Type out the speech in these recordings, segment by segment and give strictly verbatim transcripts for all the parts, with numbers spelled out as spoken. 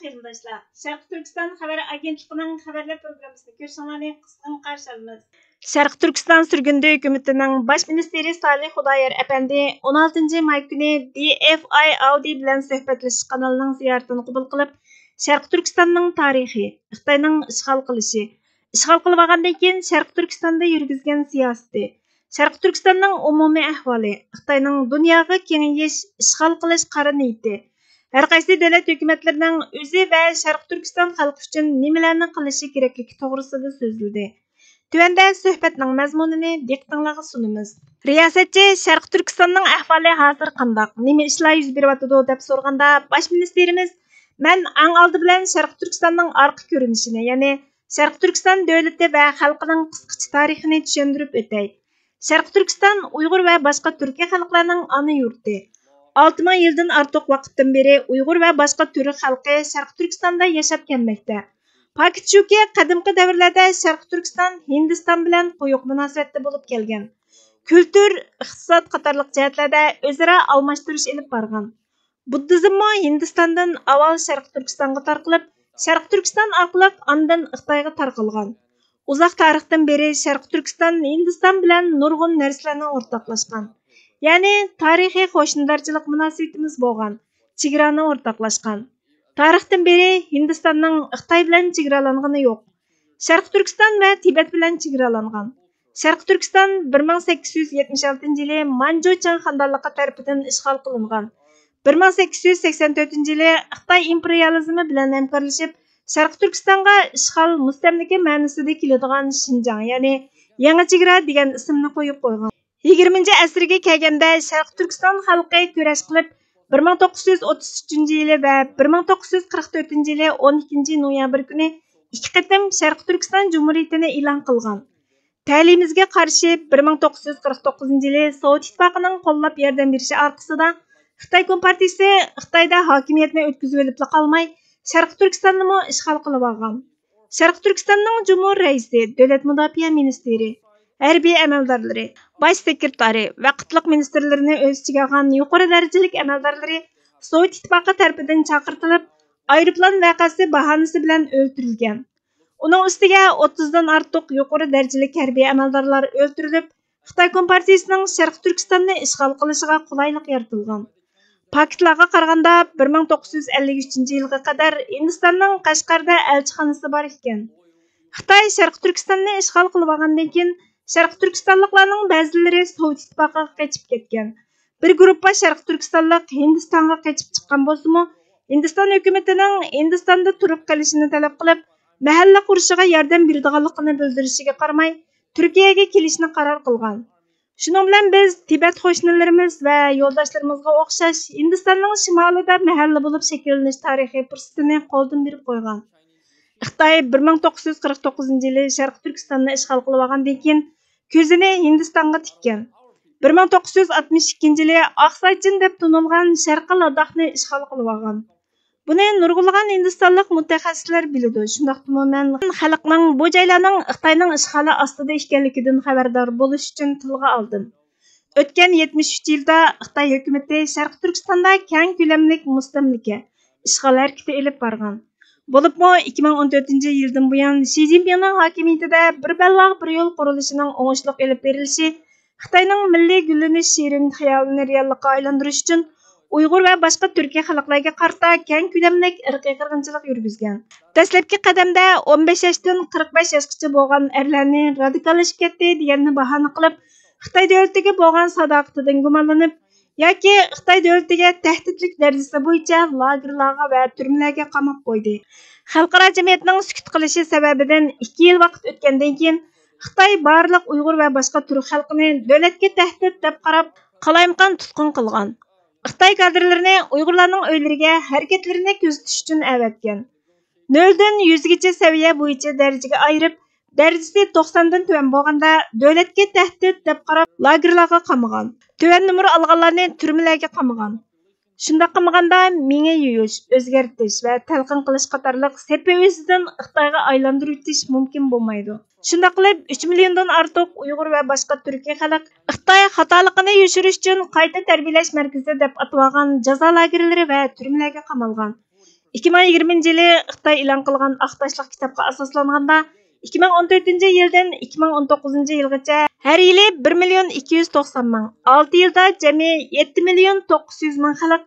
قېرىنداشلار، شەرقىي تۈركىستان خەۋەر ئاگېنتلىقىنىڭ خەۋەرلەر پروگراممىسىنى كۆرۈشۈڭلارنى قىزغىن قارشى ئالىمىز. شەرقىي تۈركىستان سۈرگۈندە ھۆكۈمىتىنىڭ باش مىنىستىرى سالىھ خۇدايار ئەپەندى ئون ئالتىنچى ماي كۈنى دى ئېف ئاي ئاۋدىي بىلەن سۆھبەتلىشىش قانىلىنىڭ زىيارىتىنى قوبۇل قىلىپ، شەرقىي تۈركىستاننىڭ تارىخى، خىتاينىڭ ئىشغال قىلىشى، ئىشغال قىلىۋالغاندىن كېيىن شەرقىي تۈركىستاندا يۈرگۈزگەن سىياسىتى، شەرقىي تۈركىستاننىڭ ئومۇمىي ئەھۋالى، خىتاينىڭ دۇنياغا كېڭىيىش، ئىشغال قىلىش قارا نىيىتى، ھەر قايسى دۆلەت ھۆكۈمەتلىرىنىڭ ئۆزى ۋە شەرقىي تۈركىستان خەلقى ئۈچۈن نېمىلەرنى قىلىشى كېرەكلىكى توغرىسىدا سۆزلىدى. تۆۋەندە سۆھبەتنىڭ مەزمۇنىنى دىققىتىڭلارغا سۇنىمىز. رىياسەتچى شەرقىي تۈركىستاننىڭ ئەھۋالى ھازىر قانداق، نېمە ئىشلار يۈز بېرىۋاتىدۇ دەپ سورىغاندا، باش مىنىستىرىمىز، مەن ئەڭ ئالدى بىلەن شەرقىي تۈركىستاننىڭ ئارقا كۆرۈنۈشىنى، يەنى شەرقىي تۈركىستان دۆلىتى ۋە خەلقىنىڭ قىسقىچە تارىخىنى چۈشەندۈرۈپ ئۆتەي. شەرقىي تۈركىستان ئۇيغۇر ۋە باشقا تۈركىي خەلقلەرنىڭ ئانا يۇرتى. ئالتە مىڭ يىلدىن ئارتۇق ۋاقىتتىن بېرى ئۇيغۇر ۋە باشقا تۈرك خەلقى شەرقىي تۈركىستاندا ياشاپ كەلمەكتە. پاكىت شۇكى، قەدىمكى دەۋرلەردە شەرقىي تۈركىستان ھىندىستان بىلەن قويۇق مۇناسىۋەتتە بولۇپ كەلگەن. كۈلتۈر، ئىقتىساد قاتارلىق جەھەتلەردە ئۆزئارا ئالماشتۇرۇش ئېلىپ بارغان. بۇددىزممۇ ھىندىستاندىن ئاۋۋال شەرقىي تۈركىستانغا تارقىلىپ، شەرقىي تۈركىستان ئارقىلىق ئاندىن خىتايغا تارقالغان. ئۇزاق تارىختىن بېرى شەرقىي تۈركىستان ھىندىستان بىلەن نۇرغۇن نەرسىلەرنى ئورتاقلاشقان. يەنى تارىخىي قوشنىدارچىلىق مۇناسىۋىتىمىز بولغان، چېگرانى ئورتاقلاشقان. تارىختىن بېرى ھىندىستاننىڭ خىتاي بىلەن چېگرالانغىنى يوق. شەرقىي تۈركىستان ۋە تىبەت بىلەن چېگرالانغان. شەرقىي تۈركىستان بىر مىڭ سەككىز يۈز يەتمىش ئالتىنچى يىلى مانجۇ چىڭ خاندانلىقى تەرىپىدىن ئىشغال قىلىنغان. بىر مىڭ سەككىز يۈز سەكسەن تۆتىنچى يىلى خىتاي ئىمپېرىيالىزمى بىلەن ھەمكارلىشىپ، شەرقىي تۈركىستانغا ئىشغال، مۇستەملىكە مەنىسىدە كېلىدىغان شىنجاڭ، يەنى يېڭى چېگرا دېگەن ئىسىمنى قويۇپ قويغان. يىگىرمىنچى ئەسىرگە كەلگەندە شەرقىي تۈركىستان خەلقى كۈرەش قىلىپ، بىر مىڭ توققۇز يۈز ئوتتۇز ئۈچىنچى يىلى ۋە بىر مىڭ توققۇز يۈز قىرىق تۆتىنچى يىلى ئون ئىككىنچى نويابىر كۈنى ئىككى قېتىم شەرقىي تۈركىستان جۇمھۇرىيىتىنى ئېلان قىلغان. تەلىيىمىزگە قارشى، بىر مىڭ توققۇز يۈز قىرىق توققۇزىنچى يىلى سوۋېت ئىتتىپاقىنىڭ قوللاپ ياردەم بېرىشى ئارقىسىدا، خىتاي كومپارتىيىسى خىتايدا ھاكىمىيەتنى ئۆتكۈزۈۋېلىپلا قالماي، شەرقىي تۈركىستاننىمۇ ئىشغال قىلىۋالغان. شەرقىي تۈركىستاننىڭ جۇمھۇر رەئىسى، دۆلەت مۇداپىئە مىنىستىرى، ھەربىي ئەمەلدارلىرى، باش سېكرېتارى، ۋاقىتلىق مىنىستىرلىرىنى ئۆز ئىچىگە ئالغان يۇقىرى دەرىجىلىك ئەمەلدارلىرى سوۋېت ئىتتىپاقى تەرىپىدىن چاقىرتىلىپ، ئايروپىلان ۋەقەسى باھانىسى بىلەن ئۆلتۈرۈلگەن. ئۇنىڭ ئۈستىگە ئوتتۇزدىن ئارتۇق يۇقىرى دەرىجىلىك ھەربىي ئەمەلدارلار ئۆلتۈرۈلۈپ، خىتاي كومپارتىيىسىنىڭ شەرقىي تۈركىستاننى ئىشغال قىلىشىغا قولايلىق يارىتىلغان. پاكىتلارغا قارىغاندا، بىر مىڭ توققۇز يۈز ئەللىك ئۈچىنچى يىلغا قەدەر ھىندىستاننىڭ قەشقەردە ئەلچىخانىسى بار ئىكەن. خىتاي شەرقىي تۈركىستاننى ئىشغال قىلىۋالغاندىن كېيىن، شەرقىي تۈركىستانلىقلارنىڭ بەزىلىرى سوۋېت ئىتتىپاقىغا قېچىپ كەتكەن. بىر گۇرۇپپا شەرقىي تۈركىستانلىق ھىندىستانغا قېچىپ چىققان بولسىمۇ، ھىندىستان ھۆكۈمىتىنىڭ ھىندىستاندا تۇرۇپ قېلىشىنى تەلەپ قىلىپ، مەھەللە قۇرۇشىغا ياردەم بېرىدىغانلىقىنى بىلدۈرۈشىگە قارىماي، تۈركىيەگە كېلىشنى قارار قىلغان. شۇنىڭ بىلەن بىز تىبەت قوشنىلىرىمىز ۋە يولداشلىرىمىزغا ئوخشاش ھىندىستاننىڭ شىمالىدا مەھەللە بولۇپ شەكىللىنىش تارىخىي پۇرسىتىنى قولدىن بېرىپ قويغان. خىتاي بىر مىڭ توققۇز يۈز قىرىق توققۇزىنچى يىلى شەرقىي تۈركىستاننى ئىشغال قىلىۋالغاندىن كېيىن، كۆزىنى ھىندىستانغا تىككەن. بىر مىڭ توققۇز يۈز ئاتمىش ئىككىنچى يىلى ئاقساچىن دەپ تونۇلغان شەرقىي لاداخنى ئىشغال قىلىۋالغان. بۇنى نۇرغۇنلىغان ھىندىستانلىق مۇتەخەسسىسلەر بىلىدۇ. شۇنداقتىمۇ مەن خەلقنىڭ بۇ جايلارنىڭ خىتاينىڭ ئىشغالى ئاستىدا ئىكەنلىكىدىن خەۋەردار بولۇش ئۈچۈن تىلغا ئالدىم. ئۆتكەن يەتمىش ئۈچ يىلدا خىتاي ھۆكۈمىتى شەرقىي تۈركىستاندا كەڭ كۆلەملىك مۇستەملىكە، ئىشغال ھەرىكىتى ئېلىپ بارغان. بولۇپمۇ ئىككى مىڭ ئون تۆتىنچى يىلدىن بۇيان شى جىنپىڭنىڭ ھاكىمىيىتىدە بىر بەلباغ بىر يول قۇرۇلۇشىنىڭ ئوڭۇشلۇق ئېلىپ بېرىلىشى خىتاينىڭ مىللىي گۈللىنىش شېرىن خىيالىنى رېئاللىققا ئايلاندۇرۇش ئۈچۈن ئۇيغۇر ۋە باشقا تۈركىي خەلقلەرگە قارىتا كەڭ كۆلەملىك ئىرقىي قىرغىنچىلىق يۈرگۈزگەن. دەسلەپكى قەدەمدە ئون بەش ياشتىن قىرىق بەش ياشقىچە بولغان ئەرلەرنى رادىكاللىشىپ كەتتى دېگەننى باھانە قىلىپ، خىتاي دۆلىتىگە بولغان ساداقىتىدىن گۇمانلىنىپ، ياكى خىتاي دۆلىتىگە تەھدىتلىك دەرىجىسى بويىچە لاگېرلارغا ۋە تۈرمىلەرگە قاماپ قويدى. خەلقئارا جەمئىيەتنىڭ سۈكۈت قىلىشى سەۋەبىدىن ئىككى يىل ۋاقىت ئۆتكەندىن كېيىن، خىتاي بارلىق ئۇيغۇر ۋە باشقا تۈرك خەلقىنى دۆلەتكە تەھدىت دەپ قاراپ، قالايمىقان تۇتقۇن قىلغان. خىتاي كادىرلىرىنى ئۇيغۇرلارنىڭ ئۆيلىرىگە ھەرىكەتلىرىنى كۆزىتىش ئۈچۈن ئەۋەتكەن. نۆلدىن يۈزگىچە سەۋىيە بويىچە دەرىجىگە ئايرىپ، دەرىجىسى توقساندىن تۆۋەن بولغاندا، دۆلەتكە تەھدىت دەپ قاراپ، لاگېرلارغا قامىغان. تۆۋەن نومۇر ئالغانلارنى تۈرمىلەرگە قامىغان. شۇنداق قىلمىغاندا، مېڭە يۇيۇش، ئۆزگەرتىش ۋە تەلقىن قىلىش قاتارلىق سېپى ئۆزىدىن خىتايغا ئايلاندۇرۇۋېتىش مۇمكىن بولمايدۇ. شۇنداق قىلىپ، ئۈچ مىليوندىن ئارتۇق ئۇيغۇر ۋە باشقا تۈركىي خەلق خىتاي خاتالىقىنى يوشۇرۇش ئۈچۈن قايتا تەربىيەلەش مەركىزى دەپ ئاتىۋالغان جازا لاگېرلىرى ۋە تۈرمىلەرگە قامالغان. ئىككى مىڭ يىگىرمىنچى يىلى خىتاي ئېلان قىلغان ئاق تاشلىق كىتابقا ئاساسلانغاندا، ئىككى مىڭ ئون تۆتىنچى يىلدىن ئىككى مىڭ ئون توققۇزىنچى يىلغىچە ھەر يىلى بىر مىليون ئىككى يۈز توقسان مىڭ، ئالتە يىلدا جەمئىي يەتتە مىليون توققۇز يۈز مىڭ خەلق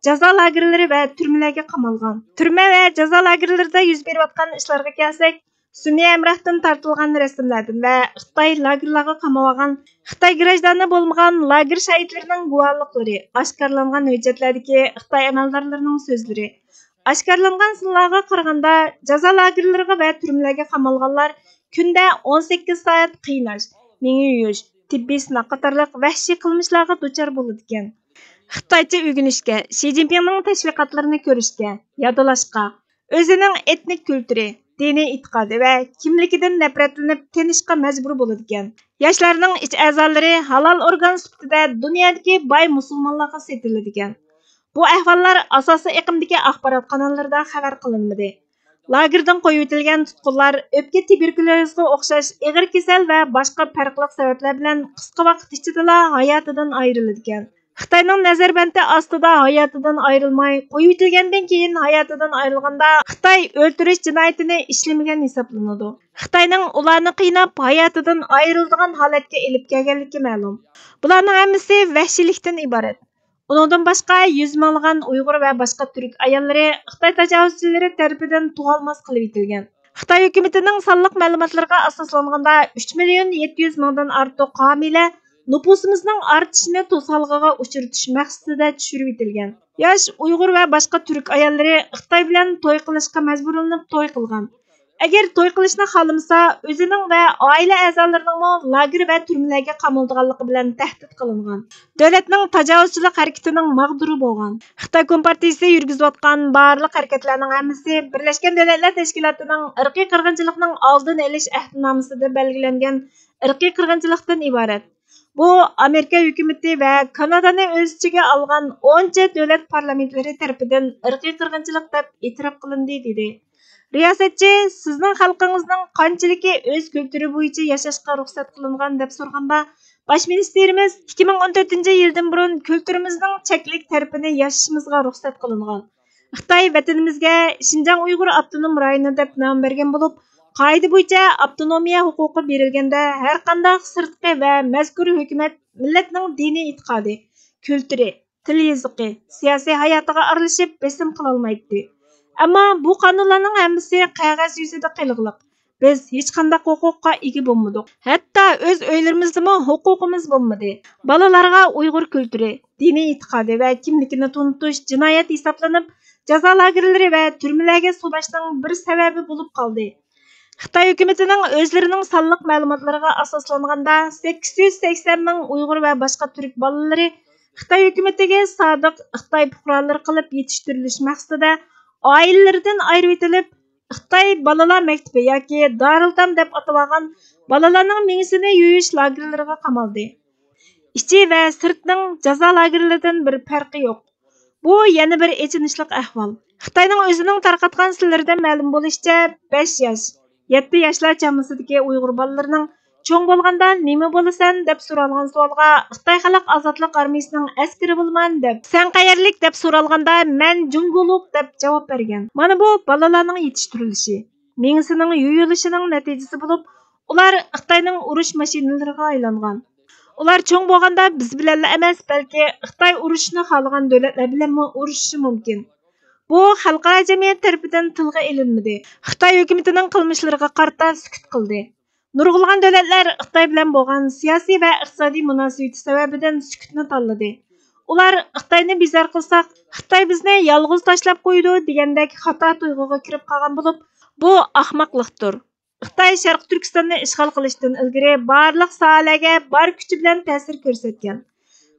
جازا لاگېرلىرى ۋە تۈرمىلەرگە قامالغان. تۈرمە ۋە جازا لاگېرلىرىدا يۈز بېرىۋاتقان ئىشلارغا كەلسەك، سۈنئىي ھەمراھتىن تارتىلغان رەسىملەردىن ۋە خىتاي لاگېرلارغا قامىۋالغان خىتاي گراژدانى بولمىغان لاگېر شاھىتلىرىنىڭ گۇۋاھلىقلىرى، ئاشكارىلانغان ھۆججەتلەردىكى خىتاي ئەمەلدارلىرىنىڭ سۆزلىرى، ئاشكارىلانغان سانلارغا قارىغاندا، جازا لاگېرلىرىغا ۋە تۈرمىلەرگە قامالغانلار كۈندە ئون سەككىز سائەت قىيناش، مېڭە يۇيۇش، تېببىي سىناق قاتارلىق ۋەھشىي قىلمىشلارغا دۇچار بولىدىكەن. خىتايچە ئۆگىنىشكە، شى جىنپىڭنىڭ تەشۋىقاتلىرىنى كۆرۈشكە، يادلاشقا، ئۆزىنىڭ ئېتنىك كۈلتۈرى، دىنىي ئېتىقادى ۋە كىملىكىدىن نەپرەتلىنىپ تىنىشقا مەجبۇر بولىدىكەن. ياشلارنىڭ ئىچ ئەزالىرى ھالال ئورگان سۈپىتىدە دۇنيادىكى باي مۇسۇلمانلارغا سېتىلىدىكەن. بۇ ئەھۋاللار ئاساسىي ئېقىمدىكى ئاخبارات قاناللىرىدا خەۋەر قىلىنمىدى. لاگېردىن قويۇۋېتىلگەن تۇتقۇنلار ئۆپكە تۇبېركۇليوزىغا ئوخشاش ئېغىر كېسەل ۋە باشقا پەرقلىق سەۋەبلەر بىلەن قىسقا ۋاقىت ئىچىدىلا ھاياتىدىن ئايرىلىدىكەن. خىتاينىڭ نەزەربەندى ئاستىدا ھاياتىدىن ئايرىلماي، قويۇۋېتىلگەندىن كېيىن ھاياتىدىن ئايرىلغاندا، خىتاي ئۆلتۈرۈش جىنايىتىنى ئىشلىمىگەن ھېسابلىنىدۇ. خىتاينىڭ ئۇلارنى قىيناپ، ھاياتىدىن ئايرىلىدىغان ھالەتكە ئېلىپ كەلگەنلىكى مەلۇم. بۇلارنىڭ ھەممىسى ۋەھشىيلىكتىن ئىبارەت. ئۇنىڭدىن باشقا، يۈز مىڭلىغان ئۇيغۇر ۋە باشقا تۈرك ئاياللىرى خىتاي تاجاۋۇزچىلىرى تەرىپىدىن تۇغالماس قىلىۋېتىلگەن. خىتاي ھۆكۈمىتىنىڭ سانلىق مەلۇماتلىرىغا ئاساسلانغاندا، ئۈچ مىليون يەتتە يۈز مىڭدىن ئارتۇق ھامىلە نوپۇسىمىزنىڭ ئارتىشىنى توسالغۇغا ئۇچرىتىش مەقسىتىدە چۈشۈرۈۋېتىلگەن. ياش ئۇيغۇر ۋە باشقا تۈرك ئاياللىرى خىتاي بىلەن توي قىلىشقا مەجبۇرلىنىپ توي قىلغان. ئەگەر توي قىلىشنى خالىمىسا، ئۆزىنىڭ ۋە ئائىلە ئەزالىرىنىڭمۇ لاگېر ۋە تۈرمىلەرگە قامىلىدىغانلىقى بىلەن تەھدىت قىلىنغان. دۆلەتنىڭ تاجاۋۇزچىلىق ھەرىكىتىنىڭ ماغدۇرى بولغان. خىتاي كومپارتىيىسى يۈرگۈزۈۋاتقان بارلىق ھەرىكەتلەرنىڭ ھەممىسى بىرلەشكەن دۆلەتلەر تەشكىلاتىنىڭ ئىرقىي قىرغىنچىلىقنىڭ ئالدىنى ئېلىش ئەھدىنامىسىدە بەلگىلەنگەن ئىرقىي قىرغىنچىلىقتىن ئىبارەت. بۇ ئامېرىكا ھۆكۈمىتى ۋە كانادانى ئۆز ئىچىگە ئالغان ئونچە دۆلەت پارلامېنتلىرى تەرىپىدىن ئىرقىي قىرغىنچىلىق دەپ ئېتىراپ قىلىندى، دېدى. رىياسەتچى، سىزنىڭ خەلقىڭىزنىڭ قانچىلىكى ئۆز كۈلتۈرى بويىچە ياشاشقا رۇخسەت قىلىنغان، دەپ سورىغاندا، باش مىنىستىرىمىز، ئىككى مىڭ ئون تۆتىنچى يىلدىن بۇرۇن كۈلتۈرىمىزنىڭ چەكلىك تەرىپىنى ياشىشىمىزغا رۇخسەت قىلىنغان. خىتاي ۋەتىنىمىزگە شىنجاڭ ئۇيغۇر ئاپتونوم رايونى دەپ نام بەرگەن بولۇپ، قائىدە بويىچە ئاپتونومىيە ھوقۇقى بېرىلگەندە، ھەرقانداق سىرتقى ۋە مەزكۇر ھۆكۈمەت مىللەتنىڭ دىنىي ئېتىقادى، كۈلتۈرى، تىل-يېزىقى، سىياسىي ھاياتىغا ئارىلىشىپ بېسىم قىلالمايتتى. ئەمما بۇ قانۇنلارنىڭ ھەممىسى قەغەز يۈزىدە قىلىقلىق. بىز ھېچقانداق ھوقۇققا ئىگە بولمىدۇق. ھەتتا ئۆز ئۆيلىرىمىزدىمۇ ھوقۇقىمىز بولمىدى. بالىلارغا ئۇيغۇر كۈلتۈرى، دىنىي ئېتىقادى ۋە كىملىكىنى تونۇتۇش جىنايەت ھېسابلىنىپ، جازا لاگېرلىرى ۋە تۈرمىلەرگە سولاشنىڭ بىر سەۋەبى بولۇپ قالدى. خىتاي ھۆكۈمىتىنىڭ ئۆزلىرىنىڭ سانلىق مەلۇماتلىرىغا ئاساسلانغاندا، سەككىز يۈز سەكسەن مىڭ ئۇيغۇر ۋە باشقا تۈرك بالىلىرى خىتاي ھۆكۈمىتىگە سادىق خىتاي پۇقرالىرى قىلىپ يېتىشتۈرۈلۈش مەقسىتىدە ئائىلىلىرىدىن ئايرىۋېتىلىپ، خىتاي بالىلار مەكتىپى ياكى دارىلتام دەپ ئاتىۋالغان بالىلارنىڭ مېڭىسىنى يۇيۇش لاگېرلىرىغا قامالدى. ئىچى ۋە سىرتنىڭ جازا لاگېرلىرىدىن بىر پەرقى يوق. بۇ يەنە بىر ئېچىنىشلىق ئەھۋال. خىتاينىڭ ئۆزىنىڭ تارقاتقان سىلىرىدىن مەلۇم بولۇشىچە، بەش ياش، يەتتە ياشلار چامىسىدىكى ئۇيغۇر بالىلىرىنىڭ چوڭ بولغاندا نېمە بولىسەن دەپ سورالغان سوئالغا خىتاي خەلق ئازادلىق ئارمىيىسىنىڭ ئەسكىرى بولىمەن دەپ، سەن قەيەرلىك دەپ سورالغاندا مەن جۇڭگولۇق دەپ جاۋاب بەرگەن. مانا بۇ بالىلارنىڭ يېتىشتۈرۈلۈشى، مېڭىسىنىڭ يۇيۇلۇشىنىڭ نەتىجىسى بولۇپ، ئۇلار خىتاينىڭ ئۇرۇش ماشىنىلىرىغا ئايلانغان. ئۇلار چوڭ بولغاندا بىز بىلەنلا ئەمەس، بەلكى خىتاي ئۇرۇشۇشنى خالىغان دۆلەتلەر بىلەنمۇ ئۇرۇشۇشى مۇمكىن. بۇ خەلقئارا جەمئىيەت تەرىپىدىن تىلغا ئېلىنمىدى. خىتاي ھۆكۈمىتىنىڭ قىلمىشلىرىغا قارىتا سۈكۈت قىلدى. نۇرغۇنلىغان دۆلەتلەر خىتاي بىلەن بولغان سىياسىي ۋە ئىقتىسادىي مۇناسىۋىتى سەۋەبىدىن سۈكۈتنى تاللىدى. ئۇلار خىتاينى بىزار قىلساق، خىتاي بىزنى يالغۇز تاشلاپ قويىدۇ دېگەندەك خاتا تۇيغۇغا كىرىپ قالغان بولۇپ، بۇ ئاخماقلىقتۇر. خىتاي شەرقىي تۈركىستاننى ئىشغال قىلىشتىن ئىلگىرى بارلىق ساھەلەرگە بار كۈچى بىلەن تەسىر كۆرسەتكەن.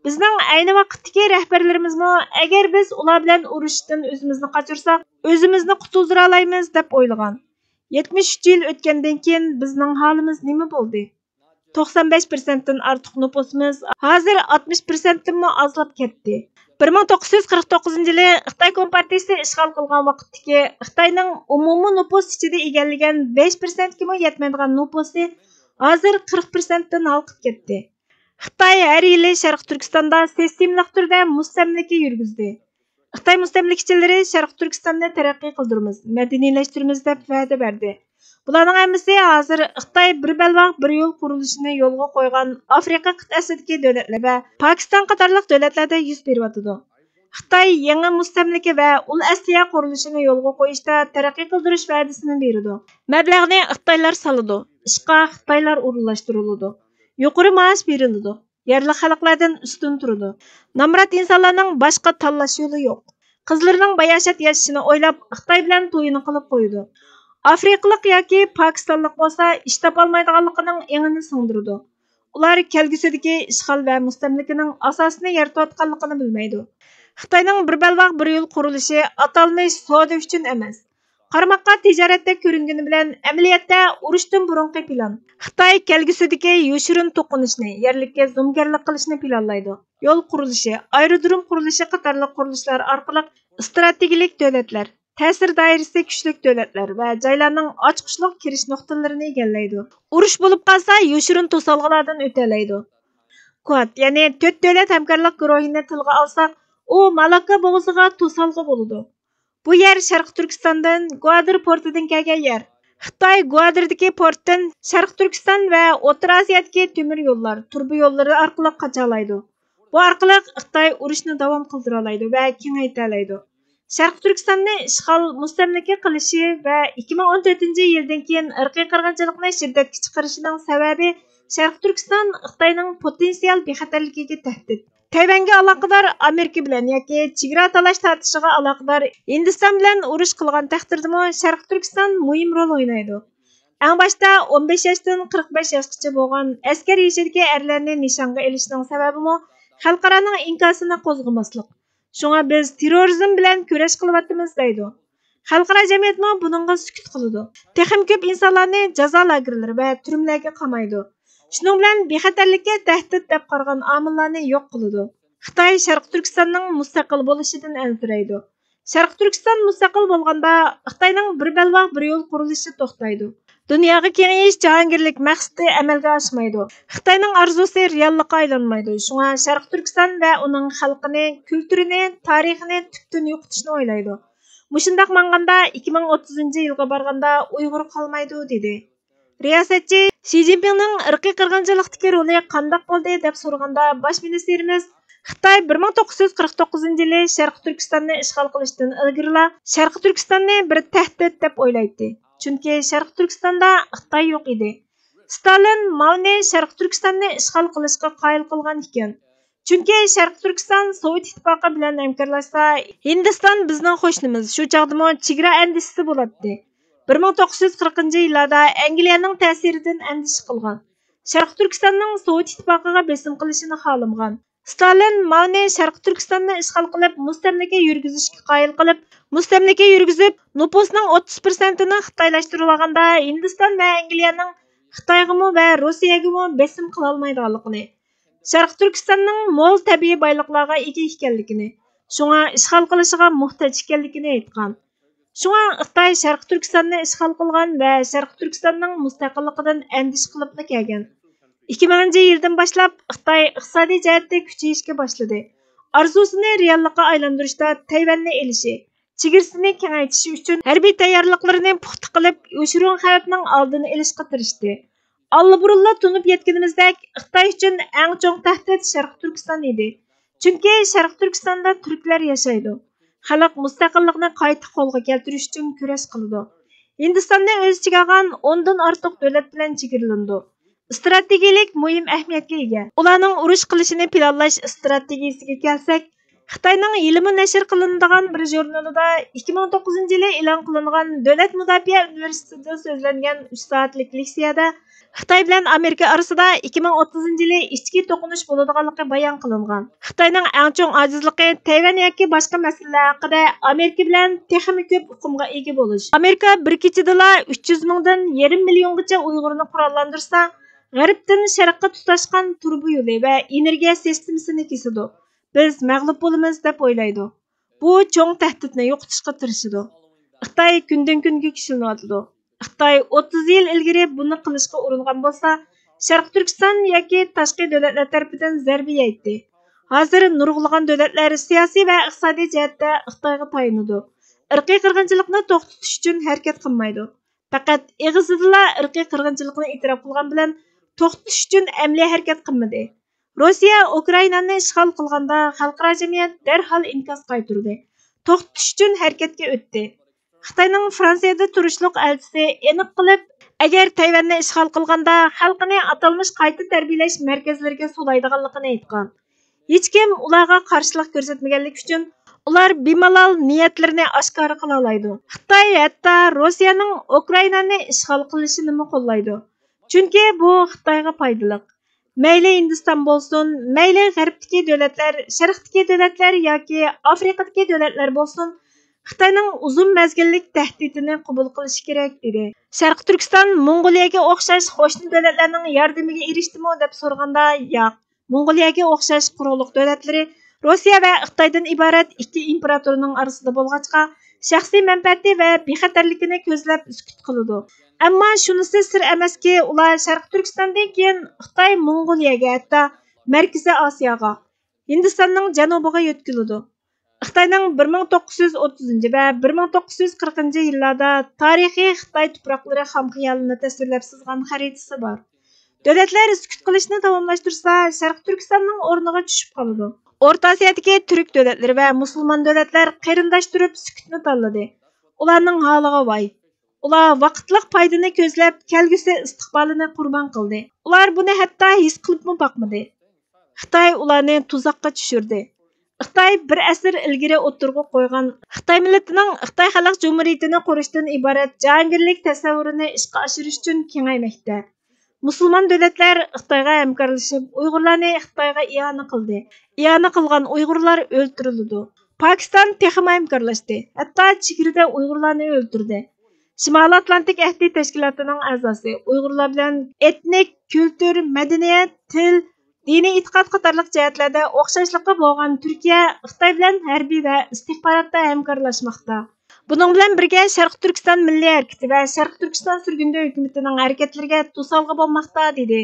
بىزنىڭ ئەينى ۋاقىتتىكى رەھبەرلىرىمىزمۇ، ئەگەر بىز ئۇلار بىلەن ئۇرۇشۇشتىن ئۆزىمىزنى قاچۇرساق، ئۆزىمىزنى قۇتۇلدۇرالايمىز دەپ ئويلىغان. يەتمىش ئۈچ يىل ئۆتكەندىن كېيىن بىزنىڭ ھالىمىز نېمە بولدى؟ توقسان بەش پىرسەنتتىن ئارتۇق نوپۇسىمىز ھازىر ئاتمىش پىرسەنتتىنمۇ ئازلاپ كەتتى. بىر مىڭ توققۇز يۈز قىرىق توققۇزىنچى يىلى خىتاي كومپارتىيىسى ئىشغال قىلغان ۋاقىتتىكى خىتاينىڭ ئومۇمىي نوپۇس ئىچىدە ئىگىلىگەن بەش پىرسەنتكىمۇ يەتمەيدىغان نوپۇسى ھازىر قىرىق پىرسەنتتىن ھالقىپ كەتتى. خىتاي ھەر يىلى شەرقىي تۈركىستاندا سىستېمىلىق تۈردە مۇستەملىكە يۈرگۈزدى. خىتاي مۇستەملىكىچىلىرى شەرقىي تۈركىستاننى تەرەققىي قىلدۇرىمىز، مەدەنىيلەشتۈرىمىز دەپ ۋەدە بەردى. بۇلارنىڭ ھەممىسى ھازىر خىتاي بىر بەلباغ بىر يول قۇرۇلۇشىنى يولغا قويغان ئافرىقا قىتئەسىدىكى دۆلەتلەر ۋە پاكىستان قاتارلىق دۆلەتلەردە يۈز بېرىۋاتىدۇ. خىتاي يېڭى مۇستەملىكە ۋە ئۇل ئەسلىھە قۇرۇلۇشىنى يولغا قويۇشتا تەرەققىي قىلدۇرۇش ۋەدىسىنى بېرىدۇ. مەبلەغنى خىتايلار سالىدۇ، ئىشقا خىتايلار ئورۇنلاشتۇرۇلىدۇ، يۇقىرى مائاش بېرىلىدۇ، يەرلىك خەلقلەردىن ئۈستۈن تۇرىدۇ. نامرات ئىنسانلارنىڭ باشقا تاللاش يولى يوق. قىزلىرىنىڭ باياشات ياشىشىنى ئويلاپ، خىتاي بىلەن تويىنى قىلىپ قويىدۇ. ئافرىقىلىق ياكى پاكىستانلىق بولسا ئىش تاپالمايدىغانلىقىنىڭ ئېڭىنى سىڭدۈرىدۇ. ئۇلار كەلگۈسىدىكى ئىشغال ۋە مۇستەملىكىنىڭ ئاساسىنى يارىتىۋاتقانلىقىنى بىلمەيدۇ. خىتاينىڭ بىر بەلباغ بىر يول قۇرۇلۇشى ئاتالمىش سودا ئۈچۈن ئەمەس. قارىماققا تىجارەتتەك كۆرۈنگىنى بىلەن، ئەمەلىيەتتە ئۇرۇشتىن بۇرۇنقى پىلان. خىتاي كەلگۈسىدىكى يوشۇرۇن توقۇنۇشنى، يەرلىككە زومىگەرلىك قىلىشنى پىلانلايدۇ. يول قۇرۇلۇشى، ئايرودروم قۇرۇلۇشى قاتارلىق قۇرۇلۇشلار ئارقىلىق ئىستراتېگىيەلىك دۆلەتلەر، تەسىر دائىرىسى كۈچلۈك دۆلەتلەر ۋە جايلارنىڭ ئاچقۇچلۇق كىرىش نۇقتىلىرىنى ئىگىلەيدۇ. ئۇرۇش بولۇپ قالسا، يوشۇرۇن توسالغۇلاردىن ئۆتەلەيدۇ. كواد، يەنى تۆت دۆلەت ھەمكارلىق گۇرۇھىنى تىلغا ئالساق، ئۇ مالاككا بوغۇزىغا توسالغۇ بولىدۇ. بۇ يەر شەرقىي تۈركىستاندىن، گۋادىر پورتىدىن كەلگەن يەر. خىتاي گۋادىردىكى پورتتىن شەرقىي تۈركىستان ۋە ئوتتۇرا ئاسىيادىكى تۆمۈر يوللار، تۇرۇبا يوللىرى ئارقىلىق قاچالايدۇ. بۇ ئارقىلىق خىتاي ئۇرۇشنى داۋام قىلدۇرالايدۇ ۋە كېڭەيتەلەيدۇ. شەرقىي تۈركىستاننى ئىشغال، مۇستەملىكە قىلىشى ۋە ئىككى مىڭ ئون تۆتىنچى يىلدىن كېيىن ئىرقىي قىرغىنچىلىقنى شىددەتكە چىقىرىشىنىڭ سەۋەبى شەرقىي تۈركىستان خىتاينىڭ پوتېنسىيال بىخەتەرلىكىگە تەھدىت. تەيۋەنگە ئالاقىدار ئامېرىكا بىلەن ياكى چېگرا تالاش تارتىشىغا ئالاقىدار ھىندىستان بىلەن ئۇرۇش قىلغان تەقدىردىمۇ شەرقىي تۈركىستان مۇھىم رول ئوينايدۇ. ئەڭ باشتا ئون بەش ياشتىن قىرىق بەش ياشقىچە بولغان ئەسكەر يېشىدىكى ئەرلەرنى نىشانغا ئېلىشنىڭ سەۋەبىمۇ خەلقئارانىڭ ئىنكاسىنى قوزغىماسلىق. شۇڭا بىز تېررورىزم بىلەن كۈرەش قىلىۋاتىمىز دەيدۇ. خەلقئارا جەمئىيەتمۇ بۇنىڭغا سۈكۈت قىلىدۇ. تېخىمۇ كۆپ ئىنسانلارنى جازا لاگېرلىرى ۋە تۈرمىلەرگە قامايدۇ. شۇنىڭ بىلەن بىخەتەرلىككە تەھدىت دەپ قارىغان ئامىللارنى يوق قىلىدۇ. خىتاي شەرقىي تۈركىستاننىڭ مۇستەقىل بولۇشىدىن ئەنسىرەيدۇ. شەرقىي تۈركىستان مۇستەقىل بولغاندا، خىتاينىڭ بىر بەلباغ بىر يول قۇرۇلۇشى توختايدۇ. دۇنياغا كېڭىيىش جاھانگىرلىك مەقسىتى ئەمەلگە ئاشمايدۇ. خىتاينىڭ ئارزۇسى رېئاللىققا ئايلانمايدۇ. شۇڭا شەرقىي تۈركىستان ۋە ئۇنىڭ خەلقىنى، كۈلتۈرىنى، تارىخىنى تۈپتىن يوقىتىشنى ئويلايدۇ. مۇشۇنداق ماڭغاندا، ئىككى مىڭ ئوتتۇزىنچى يىلغا بارغاندا ئۇيغۇر قالمايدۇ، دېدى. رىياسەتچى شى جىنپىڭنىڭ ئىرقىي قىرغىنچىلىقتىكى رولى قانداق بولدى دەپ سورىغاندا، باش مىنىستىرىمىز خىتاي بىر مىڭ توققۇز يۈز قىرىق توققۇزىنچى يىلى شەرقىي تۈركىستاننى ئىشغال قىلىشتىن ئىلگىرىلا شەرقىي تۈركىستاننى بىر تەھدىت دەپ ئويلايتتى. چۈنكى شەرقىي تۈركىستاندا خىتاي يوق ئىدى. ستالىن ماۋنى شەرقىي تۈركىستاننى ئىشغال قىلىشقا قايىل قىلغان ئىكەن. چۈنكى شەرقىي تۈركىستان سوۋېت ئىتتىپاقى بىلەن ھەمكارلاشسا، ھىندىستان بىزنىڭ قوشنىمىز، شۇ چاغدىمۇ چېگرا ئەندىشىسى بولاتتى. بىر مىڭ توققۇز يۈز قىرىقىنچى يىللاردا ئەنگلىيەنىڭ تەسىرىدىن ئەندىشە قىلغان. شەرقىي تۈركىستاننىڭ سوۋېت ئىتتىپاقىغا بېسىم قىلىشىنى خالىمىغان. ستالىن ماۋنى شەرقىي تۈركىستاننى ئىشغال قىلىپ، مۇستەملىكە يۈرگۈزۈشكە قايىل قىلىپ، مۇستەملىكە يۈرگۈزۈپ، نوپۇسنىڭ ئوتتۇز پىرسەنتىنى خىتايلاشتۇرۇۋالغاندا، ھىندىستان ۋە ئەنگلىيەنىڭ خىتايغىمۇ ۋە روسىيەگىمۇ بېسىم قىلالمايدىغانلىقىنى، شەرقىي تۈركىستاننىڭ مول تەبىئىي بايلىقلارغا ئىگە ئىكەنلىكىنى، شۇڭا ئىشغال قىلىشىغا موھتاج ئىكەنلىكىنى ئېيتقان. شۇڭا خىتاي شەرقىي تۈركىستاننى ئىشغال قىلغان ۋە شەرقىي تۈركىستاننىڭ مۇستەقىللىقىدىن ئەندىشە قىلىپلا كەلگەن. ئىككى مىڭىنچى يىلدىن باشلاپ خىتاي ئىقتىسادىي جەھەتتە كۈچىيىشكە باشلىدى. ئارزۇسىنى رېئاللىققا ئايلاندۇرۇشتا تەيۋەننى ئېلىشى، چېگرىسىنى كېڭەيتىشى ئۈچۈن ھەربىي تەييارلىقلىرىنى پۇختا قىلىپ، يوشۇرۇن خەۋپنىڭ ئالدىنى ئېلىشقا تىرىشتى. ئاللىبۇرۇنلا تونۇپ يەتكىنىمىزدەك، خىتاي ئۈچۈن ئەڭ چوڭ تەھدىت شەرقىي تۈركىستان ئىدى. چۈنكى شەرقىي تۈركىستاندا تۈركلەر ياشايدۇ. خەلق مۇستەقىللىقنى قايتا قولغا كەلتۈرۈش ئۈچۈن كۈرەش قىلىدۇ. ھىندىستاننى ئۆز ئىچىگە ئالغان ئوندىن ئارتۇق دۆلەت بىلەن چېگرىلىنىدۇ. ئىستراتېگىيەلىك مۇھىم ئەھمىيەتكە ئىگە. ئۇلارنىڭ ئۇرۇش قىلىشىنى پىلانلاش ئىستراتېگىيىسىگە كەلسەك، خىتاينىڭ ھېلىمۇ نەشر قىلىنىدىغان بىر ژۇرنىلىدا ئىككى مىڭ توققۇزىنچى يىلى ئېلان قىلىنغان دۆلەت مۇداپىئە ئۇنىۋېرسىتېتىدا سۆزلەنگەن ئۈچ سائەتلىك لېكسىيەدە خىتاي بىلەن ئامېرىكا ئارىسىدا ئىككى مىڭ ئوتتۇزىنچى يىلى ئىچكى توقۇنۇش بولىدىغانلىقى بايان قىلىنغان. خىتاينىڭ ئەڭ چوڭ ئاجىزلىقى تەيۋەن ياكى باشقا مەسىلىلەر ھەققىدە ئامېرىكا بىلەن تېخىمۇ كۆپ ئۇقۇمغا ئىگە بولۇش. ئامېرىكا بىر كېچىدىلا ئۈچ يۈز مىڭدىن يېرىم مىليونغىچە ئۇيغۇرنى قوراللاندۇرسا، غەربتىن شەرققە تۇتاشقان تۇرۇبا يولى ۋە ئېنېرگىيە سىستېمىسىنى كېسىدۇ. بىز مەغلۇپ بولىمىز دەپ ئويلايدۇ. بۇ چوڭ تەھدىتنى يوقىتىشقا تىرىشىدۇ. خىتاي كۈندىن-كۈنگە كۈچلىنىۋاتىدۇ. خىتاي ئوتتۇز يىل ئىلگىرى بۇنى قىلىشقا ئۇرۇنغان بولسا، شەرقىي تۈركىستان ياكى تاشقى دۆلەتلەر تەرىپىدىن زەربە يەيتتى. ھازىر نۇرغۇنلىغان دۆلەتلەر سىياسىي ۋە ئىقتىسادىي جەھەتتە خىتايغا تايىنىدۇ. ئىرقىي قىرغىنچىلىقنى توختىتىش ئۈچۈن ھەرىكەت قىلمايدۇ. پەقەت ئېغىزىدىلا ئىرقىي قىرغىنچىلىقنى ئېتىراپ قىلغان بىلەن توختىتىش ئۈچۈن ئەمەلىي ھەرىكەت قىلمىدى. روسىيە ئۇكرائىنانى ئىشغال قىلغاندا خەلقئارا جەمئىيەت دەرھال ئىنكاس قايتۇردى. توختىتىش ئۈچۈن ھەرىكەتكە ئۆتتى. خىتاينىڭ فرانسىيەدە تۇرۇشلۇق ئەلچىسى ئېنىق قىلىپ، ئەگەر تەيۋەننى ئىشغال قىلغاندا خەلقىنى ئاتالمىش قايتا تەربىيەلەش مەركەزلىرىگە سولايدىغانلىقىنى ئېيتقان. ھېچكىم ئۇلارغا قارشىلىق كۆرسەتمىگەنلىكى ئۈچۈن ئۇلار بىمالال نىيەتلىرىنى ئاشكارا قىلالايدۇ. خىتاي ھەتتا روسىيەنىڭ ئۇكرائىنانى ئىشغال قىلىشىنىمۇ قوللايدۇ. چۈنكى بۇ خىتايغا پايدىلىق. مەيلى ھىندىستان بولسۇن، مەيلى غەربتىكى دۆلەتلەر، شەرقتىكى دۆلەتلەر ياكى ئافرىقىدىكى دۆلەتلەر بولسۇن، خىتاينىڭ ئۇزۇن مەزگىللىك تەھدىتىنى قوبۇل قىلىشى كېرەك، دېدى. شەرقىي تۈركىستان موڭغۇلىيەگە ئوخشاش قوشنا دۆلەتلەرنىڭ ياردىمىگە ئېرىشتىمۇ دەپ سورىغاندا، ياق. موڭغۇلىيەگە ئوخشاش قۇرۇقلۇق دۆلەتلىرى روسىيە ۋە خىتايدىن ئىبارەت ئىككى ئىمپېراتورنىڭ ئارىسىدا بولغاچقا، شەخسىي مەنپەئەتى ۋە بىخەتەرلىكىنى كۆزلەپ سۈكۈت قىلىدۇ. ئەمما شۇنىسى سىر ئەمەسكى، ئۇلار شەرقىي تۈركىستاندىن كېيىن خىتاي موڭغۇلىيەگە، ھەتتا مەركىزىي ئاسىياغا، ھىندىستاننىڭ جەنۇبىغا يۆتكىلىدۇ. خىتاينىڭ بىر مىڭ توققۇز يۈز ئوتتۇزىنچى ۋە بىر مىڭ توققۇز يۈز قىرىقىنچى يىللاردا تارىخىي خىتاي تۇپراقلىرى خام خىيالىنى تەسۋىرلەپ سىزغان خەرىتىسى بار. دۆلەتلەر سۈكۈت قىلىشنى داۋاملاشتۇرسا، شەرقىي تۈركىستاننىڭ ئورنىغا چۈشۈپ قالىدۇ. ئورتا ئاسىيادىكى تۈرك دۆلەتلىرى ۋە مۇسۇلمان دۆلەتلەر قېرىنداش تۇرۇپ سۈكۈتنى تاللىدى. ئۇلارنىڭ ھالىغا ۋاي! ئۇلار ۋاقىتلىق پايدىنى كۆزلەپ، كەلگۈسى ئىستىقبالىنى قۇربان قىلدى. ئۇلار بۇنى ھەتتا ھېس قىلىپمۇ باقمىدى. خىتاي ئۇلارنى تۇزاققا چۈشۈردى. خىتاي بىر ئەسىر ئىلگىرى ئوتتۇرىغا قويغان خىتاي مىللىتىنىڭ خىتاي خەلق جۇمھۇرىيىتىنى قۇرۇشتىن ئىبارەت جاھانگىرلىك تەسەۋۋۇرىنى ئىشقا ئاشۇرۇش ئۈچۈن كېڭەيمەكتە. مۇسۇلمان دۆلەتلەر خىتايغا ھەمكارلىشىپ، ئۇيغۇرلارنى خىتايغا ئىئانە قىلدى. ئىئانە قىلغان ئۇيغۇرلار ئۆلتۈرۈلىدۇ. پاكىستان تېخىمۇ ھەمكارلاشتى، ھەتتا چېگرىدە ئۇيغۇرلارنى ئۆلتۈردى. شىمالىي ئاتلانتىك ئەھدى تەشكىلاتىنىڭ ئەزاسى، ئۇيغۇرلار بىلەن ئېتنىك، كۈلتۈر، مەدەنىيەت، تىل، دىنىي ئېتىقاد قاتارلىق جەھەتلەردە ئوخشاشلىقى بولغان تۈركىيە خىتاي بىلەن ھەربىي ۋە ئىستىخباراتتا ھەمكارلاشماقتا. بۇنىڭ بىلەن بىرگە، شەرقىي تۈركىستان مىللىي ھەرىكىتى ۋە شەرقىي تۈركىستان سۈرگۈندە ھۆكۈمىتىنىڭ ھەرىكەتلىرىگە توسالغۇ بولماقتا، دېدى.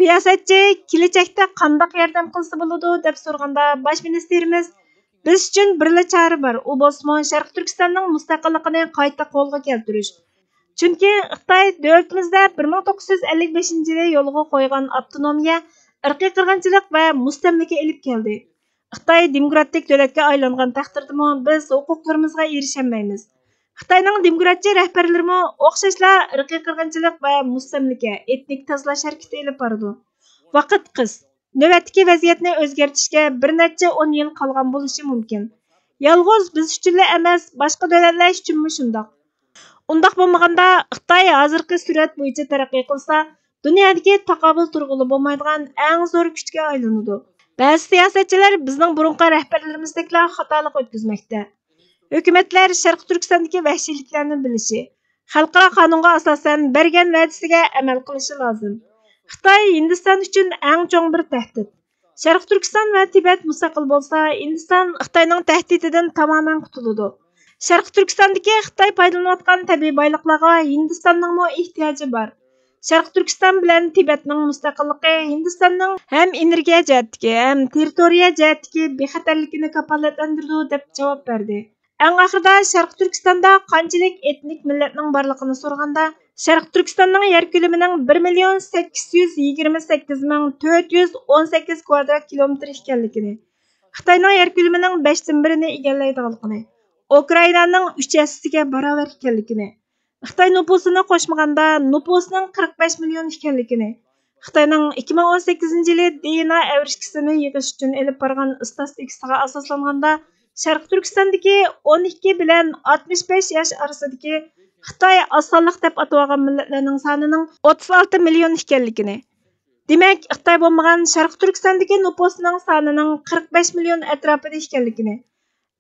رىياسەتچى كېلىچەكتە قانداق ياردەم قىلسا بولىدۇ، دەپ سورىغاندا، باش مىنىستىرىمىز، بىز ئۈچۈن بىرلا چارە بار، ئۇ بولسىمۇ شەرقىي تۈركىستاننىڭ مۇستەقىللىقىنى قايتا قولغا كەلتۈرۈش. چۈنكى خىتاي دۆلىتىمىزدە بىر مىڭ توققۇز يۈز ئەللىك بەشىنچى يىلى يولغا قويغان ئاپتونومىيە ئىرقىي قىرغىنچىلىق ۋە مۇستەملىكە ئېلىپ كەلدى. خىتاي دېموكراتىك دۆلەتكە ئايلانغان تەقدىردىمۇ بىز ھوقۇقلىرىمىزغا ئېرىشەلمەيمىز. خىتاينىڭ دېموكراتچى رەھبەرلىرىمۇ ئوخشاشلا ئىرقىي قىرغىنچىلىق ۋە مۇستەملىكە، ئېتنىك تازىلاش ھەرىكىتى ئېلىپ بارىدۇ. ۋاقىت قىس. نۆۋەتتىكى ۋەزىيەتنى ئۆزگەرتىشكە بىر نەچچە ئون يىل قالغان بولۇشى مۇمكىن. يالغۇز بىز ئۈچۈنلا ئەمەس، باشقا دۆلەتلەر ئۈچۈنمۇ شۇنداق. ئۇنداق بولمىغاندا، خىتاي ھازىرقى سۈرئەت بويىچە تەرەققىي قىلسا، دۇنيادىكى تاقابىل تۇرغىلى بولمايدىغان ئەڭ زور كۈچكە ئايلىنىدۇ. بەزى سىياسەتچىلەر بىزنىڭ بۇرۇنقى رەھبەرلىرىمىزدەكلا خاتالىق ئۆتكۈزمەكتە. ھۆكۈمەتلەر شەرقىي تۈركىستاندىكى ۋەھشىيلىكلەرنى بىلىشى، خەلقئارا قانۇنغا ئاساسەن بەرگەن ۋەدىسىگە ئەمەل قىلىشى لازىم. خىتاي ھىندىستان ئۈچۈن ئەڭ چوڭ بىر تەھدىت. شەرقىي تۈركىستان ۋە تىبەت مۇستەقىل بولسا، ھىندىستان خىتاينىڭ تەھدىتىدىن تامامەن قۇتۇلىدۇ. شەرقىي تۈركىستاندىكى خىتاي پايدىلىنىۋاتقان تەبىئىي بايلىقلارغا ھىندىستاننىڭمۇ ئېھتىياجى بار. شەرقىي تۈركىستان بىلەن تىبەتنىڭ مۇستەقىللىقى ھىندىستاننىڭ ھەم ئېنېرگىيە جەھەتتىكى، ھەم تېررىتورىيە جەھەتتىكى بىخەتەرلىكىنى كاپالەتلەندۈرىدۇ، دەپ جاۋاب بەردى. ئەڭ ئاخىرىدا شەرقىي تۈركىستاندا قانچىلىك ئېتنىك مىللەتنىڭ بارلىقىنى سورىغاندا، شەرقىي تۈركىستاننىڭ يەر كۆلىمىنىڭ بىر مىليون سەككىز يۈز يىگىرمە سەككىز مىڭ تۆت يۈز ئون سەككىز كۋادرات كىلومېتىر ئىكەنلىكىنى، خىتاينىڭ يەر كۆلىمىنىڭ بەشتىن بىرىنى ئىگىلەيدىغانلىقىنى، ئۇكرائىنانىڭ ئۈچ ھەسسىسىگە باراۋەر ئىكەنلىكىنى، خىتاي نوپۇسىنى قوشمىغاندا، نوپۇسىنىڭ قىرىق بەش مىليون ئىكەنلىكىنى، خىتاينىڭ ئىككى مىڭ ئون سەككىزىنچى يىلى دېئېنئا ئەۋرىشكىسىنى يىغىش ئۈچۈن ئېلىپ بارغان ئىستاتىستىكىسىغا ئاساسلانغاندا، شەرقىي تۈركىستاندىكى ئون ئىككى بىلەن ئاتمىش بەش ياش ئارىسىدىكى خىتاي ئاز سانلىق دەپ ئاتىۋالغان مىللەتلەرنىڭ سانىنىڭ ئوتتۇز ئالتە مىليون ئىكەنلىكىنى، دېمەك، خىتاي بولمىغان شەرقىي تۈركىستاندىكى نوپۇسنىڭ سانىنىڭ قىرىق بەش مىليون ئەتراپىدا ئىكەنلىكىنى،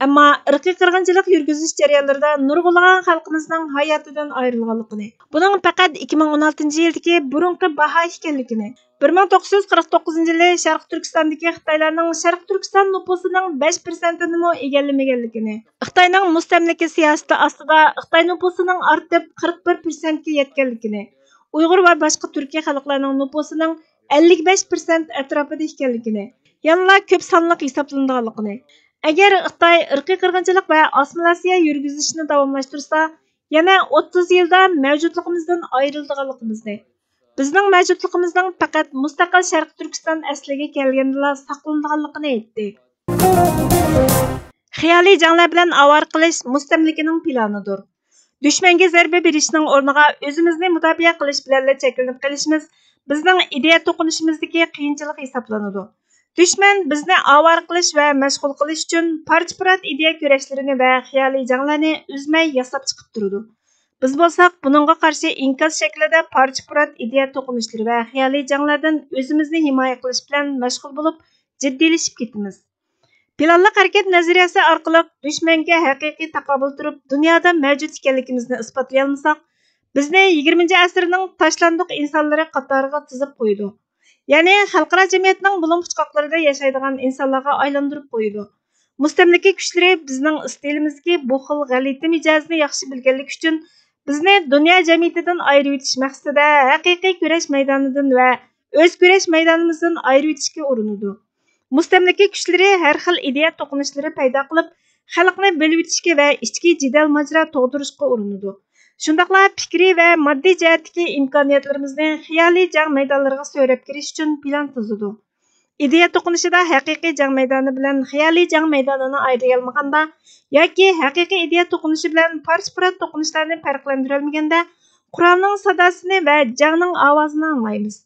ئەمما ئىرقىي قىرغىنچىلىق يۈرگۈزۈش جەريانلىرىدا نۇرغۇنلىغان خەلقىمىزنىڭ ھاياتىدىن ئايرىلغانلىقىنى، بۇنىڭ پەقەت ئىككى مىڭ ئون ئالتىنچى يىلدىكى بۇرۇنقى باھا ئىكەنلىكىنى، بىر مىڭ توققۇز يۈز قىرىق توققۇزىنچى يىلى شەرقىي تۈركىستاندىكى خىتايلارنىڭ شەرقىي تۈركىستان نوپۇسىنىڭ بەش پىرسەنتىنىمۇ ئىگىلىمىگەنلىكىنى، خىتاينىڭ مۇستەملىكە سىياسىتى ئاستىدا خىتاي نوپۇسىنىڭ ئارتىپ قىرىق بىر پىرسەنتكە يەتكەنلىكىنى، ئۇيغۇر ۋە باشقا تۈركىي خەلقلەرنىڭ نوپۇسىنىڭ ئەللىك بەش پىرسەنت ئەتراپىدا ئىكەنلىكىنى، يەنىلا كۆپ سانلىق ھېسابلىنىدىغانلىقىنى، ئەگەر خىتاي ئىرقىي قىرغىنچىلىق ۋە ئاسسىمىلياتسىيە يۈرگۈزۈشنى داۋاملاشتۇرسا، يەنە ئوتتۇز يىلدا مەۋجۇتلۇقىمىزدىن ئايرىلىدىغانلىقىمىزنى، بىزنىڭ مەۋجۇتلۇقىمىزنىڭ پەقەت مۇستەقىل شەرقىي تۈركىستان ئەسلىگە كەلگەندىلا ساقلىنىدىغانلىقىنى ئېيتتى. خىيالىي جەڭلەر بىلەن ئاۋارە قىلىش مۇستەملىكىنىڭ پىلانىدۇر. دۈشمەنگە زەربە بېرىشنىڭ ئورنىغا ئۆزىمىزنى مۇداپىئە قىلىش بىلەنلا چەكلىنىپ قېلىشىمىز بىزنىڭ ئىدىيە توقۇنۇشىمىزدىكى قىيىنچىلىق ھېسابلىنىدۇ. دۈشمەن بىزنى ئاۋارە قىلىش ۋە مەشغۇل قىلىش ئۈچۈن پارچە-پۇرات ئىدىيە كۈرەشلىرىنى ۋە خىيالىي جەڭلەرنى ئۈزمەي ياساپ چىقىپ تۇرىدۇ. بىز بولساق بۇنىڭغا قارشى ئىنكاس شەكلىدە پارچە-پۇرات ئىدىيە توقۇنۇشلىرى ۋە خىيالىي جەڭلەردىن ئۆزىمىزنى ھىمايە قىلىش بىلەن مەشغۇل بولۇپ، جىددىيلىشىپ كېتىمىز. پىلانلىق ھەرىكەت نەزەرىيەسى ئارقىلىق دۈشمەنگە ھەقىقىي تاقابىل تۇرۇپ، دۇنيادا مەۋجۇت ئىكەنلىكىمىزنى ئىسپاتلىيالمىساق، بىزنى يىگىرمىنچى ئەسىرنىڭ تاشلاندۇق ئىنسانلىرى قاتارىغا تىزىپ قويىدۇ. يەنى خەلقئارا جەمئىيەتنىڭ بۇلۇڭ-پۇچقاقلىرىدا ياشايدىغان ئىنسانلارغا ئايلاندۇرۇپ قويىدۇ. مۇستەملىكە كۈچلىرى بىزنىڭ ئىستىلىمىزدىكى بۇ خىل غەلىتە مىجەزنى ياخشى بىلگەنلىكى ئۈچۈن، بىزنى دۇنيا جەمئىيىتىدىن ئايرىۋېتىش مەقسىتىدە ھەقىقىي كۈرەش مەيدانىدىن ۋە ئۆز كۈرەش مەيدانىمىزدىن ئايرىۋېتىشكە ئۇرۇنىدۇ. مۇستەملىكە كۈچلىرى ھەر خىل ئىدىيە توقۇنۇشلىرى پەيدا قىلىپ، خەلقنى بۆلۈۋېتىشكە ۋە ئىچكى جېدەل-ماجىرا تۇغدۇرۇشقا ئۇرۇنىدۇ. شۇنداقلا پىكرىي ۋە ماددىي جەھەتتىكى ئىمكانىيەتلىرىمىزنى خىيالىي جەڭ مەيدانلىرىغا سۆرەپ كىرىش ئۈچۈن پىلان تۈزىدۇ. ئىدىيە توقۇنۇشىدا ھەقىقىي جەڭ مەيدانى بىلەن خىيالىي جەڭ مەيدانىنى ئايرىيالمىغاندا ياكى ھەقىقىي ئىدىيە توقۇنۇشى بىلەن پارچە-پۇرات توقۇنۇشلارنى پەرقلەندۈرەلمىگەندە، قورالنىڭ ساداسىنى ۋە جەڭنىڭ ئاۋازىنى ئاڭلايمىز.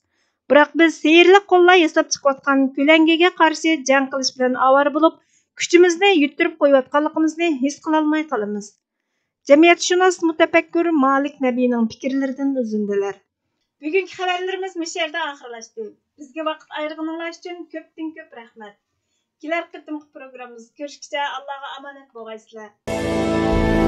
بىراق بىز سېھىرلىك قوللار ياساپ چىقىۋاتقان كۆلەڭگىگە قارشى جەڭ قىلىش بىلەن ئاۋارە بولۇپ، كۈچىمىزنى يىتتۈرۈپ قويۇۋاتقانلىقىمىزنى ھېس قىلالماي قالىمىز. جەمئىيەتشۇناس مۇتەپەككۇر مالىك نەبىنىڭ پىكىرلىرىدىن ئۈزۈندىلەر. بۈگۈنكى خەۋەرلىرىمىز مۇشۇ يەردە ئاخىرلاشتى. بىزگە ۋاقىت ئايرىغىنىڭلار ئۈچۈن كۆپتىن كۆپ رەھمەت. كېلەر قېتىمقى پروگراممىمىزدا كۆرۈشكىچە ئاللاغا ئامانەت بولغايسىلەر.